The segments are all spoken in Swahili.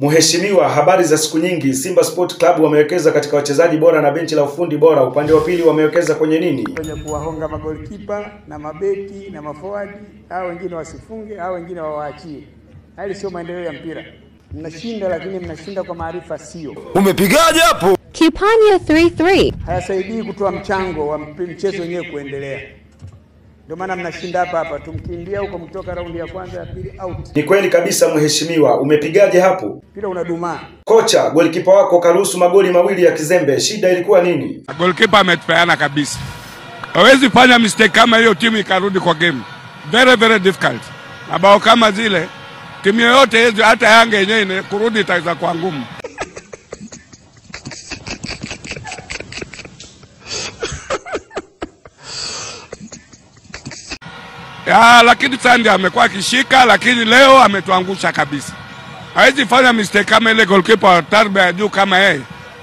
Mheshimiwa, habari za siku nyingi. Simba Sport Club wamewekeza katika wachezaji bora na benchi la ufundi bora. Upande wa pili wamewekeza kwenye nini? Kwenye kuwahonga magolikipa na mabeki na maforward, hao wengine wasifunge, hao wengine wawaachie. Hali sio maendeleo ya mpira. Mnashinda lakini mnashinda kwa maarifa sio. Umepigaje hapo? Kipanya 33. Hayasaidii kutoa mchango wa mchezo wenyewe kuendelea. Ndio maana mnashinda hapa hapa, tumkimbia huko mtoka raundi ya kwanza ya pili out. Ni kweli kabisa mheshimiwa, umepigaje hapo? Mpira unadumaa. Kocha, golikipa wako karuhusu magoli mawili ya kizembe, shida ilikuwa nini? Golikipa ametupeana kabisa. Hawezi fanya mistake kama hiyo timu ikarudi kwa game. Very very difficult. Mabao kama zile timu yoyote hizo hata Yanga yenyewe kurudi itaweza kuwa ngumu. Ya, lakini Sandi amekuwa akishika, lakini leo ametuangusha kabisa. Hawezi fanya mistake kama ile goalkeeper wa tarbia ya juu kama yeye.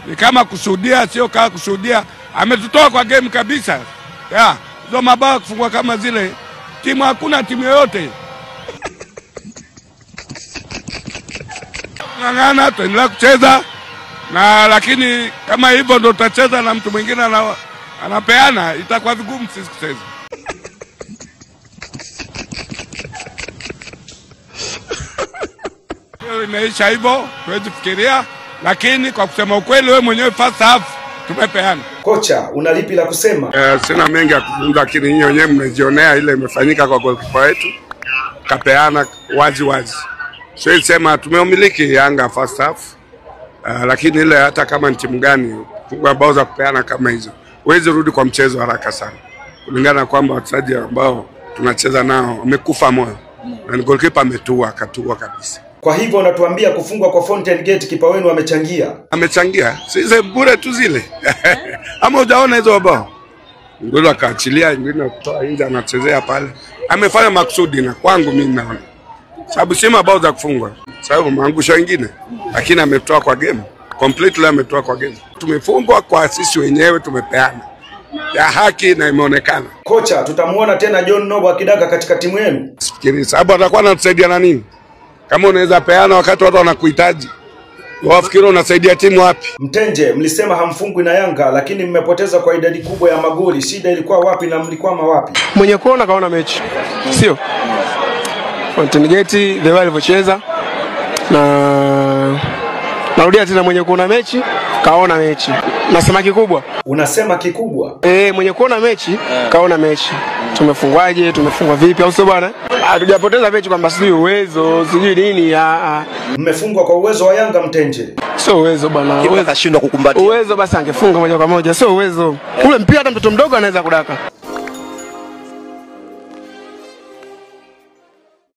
Ni kama kusudia, sio kama kusudia. Ametutoa kwa game kabisa. Ya, ndio mabao kufungwa kama zile. Timu hakuna timu yoyote. Ngangana tuendelea kucheza na lakini kama hivyo ndio tutacheza na mtu mwingine anapeana, itakuwa vigumu sisi kucheza. Imeisha hivyo, tuwezi fikiria, lakini kwa kusema ukweli wewe mwenyewe first half tumepeana. Kocha, una lipi la kusema? Sina mengi ya kuzungumza, lakini nyinyi wenyewe mmejionea ile imefanyika kwa goalkeeper wetu. Kapeana wazi wazi. Siwezi sema tumeumiliki Yanga first half. Lakini ile hata kama ni timu gani kwa bao za kupeana kama hizo, huwezi rudi kwa mchezo haraka sana. Kulingana na kwamba wachezaji ambao tunacheza nao wamekufa moyo. Na goalkeeper ametua, akatua kabisa. Kwa hivyo unatuambia kufungwa kwa Fountain Gate kipa wenu amechangia? Amechangia. Sisi bure tu zile. Ama hujaona hizo mabao? Ngolo akaachilia, mwingine kutoa nje anachezea pale. Amefanya makusudi na kwangu mimi naona. Sababu si mabao za kufungwa. Sababu maangusho wengine. Lakini ametoa kwa game. Completely ametoa kwa game. Tumefungwa kwa sisi wenyewe tumepeana. Ya haki na imeonekana. Kocha, tutamuona tena John Nobo akidaka katika timu yenu? Sifikiri sababu atakuwa anatusaidia na nini? Kama unaweza peana wakati watu wanakuhitaji, wafikiri unasaidia timu wapi? Mtenje, mlisema hamfungwi na Yanga lakini mmepoteza kwa idadi kubwa ya magoli. Shida ilikuwa wapi na mlikwama wapi? Mwenye kuona kaona mechi. Sio? Fountain Gate the way alivyocheza na narudia tena, mwenye kuona mechi kaona mechi. Nasema kikubwa. Unasema kikubwa? Mwenye kuona mechi kaona mechi. Tumefungwaje? Tumefungwa vipi? Au sio bwana? Hatujapoteza mechi kwamba sijui uwezo, sijui nini. Mmefungwa kwa uwezo wa Yanga Mtenje. Sio uwezo bwana. Uwezo akashindwa kukumbatia. Uwezo basi angefunga moja kwa moja, sio uwezo. Ule mpira hata mtoto mdogo anaweza kudaka.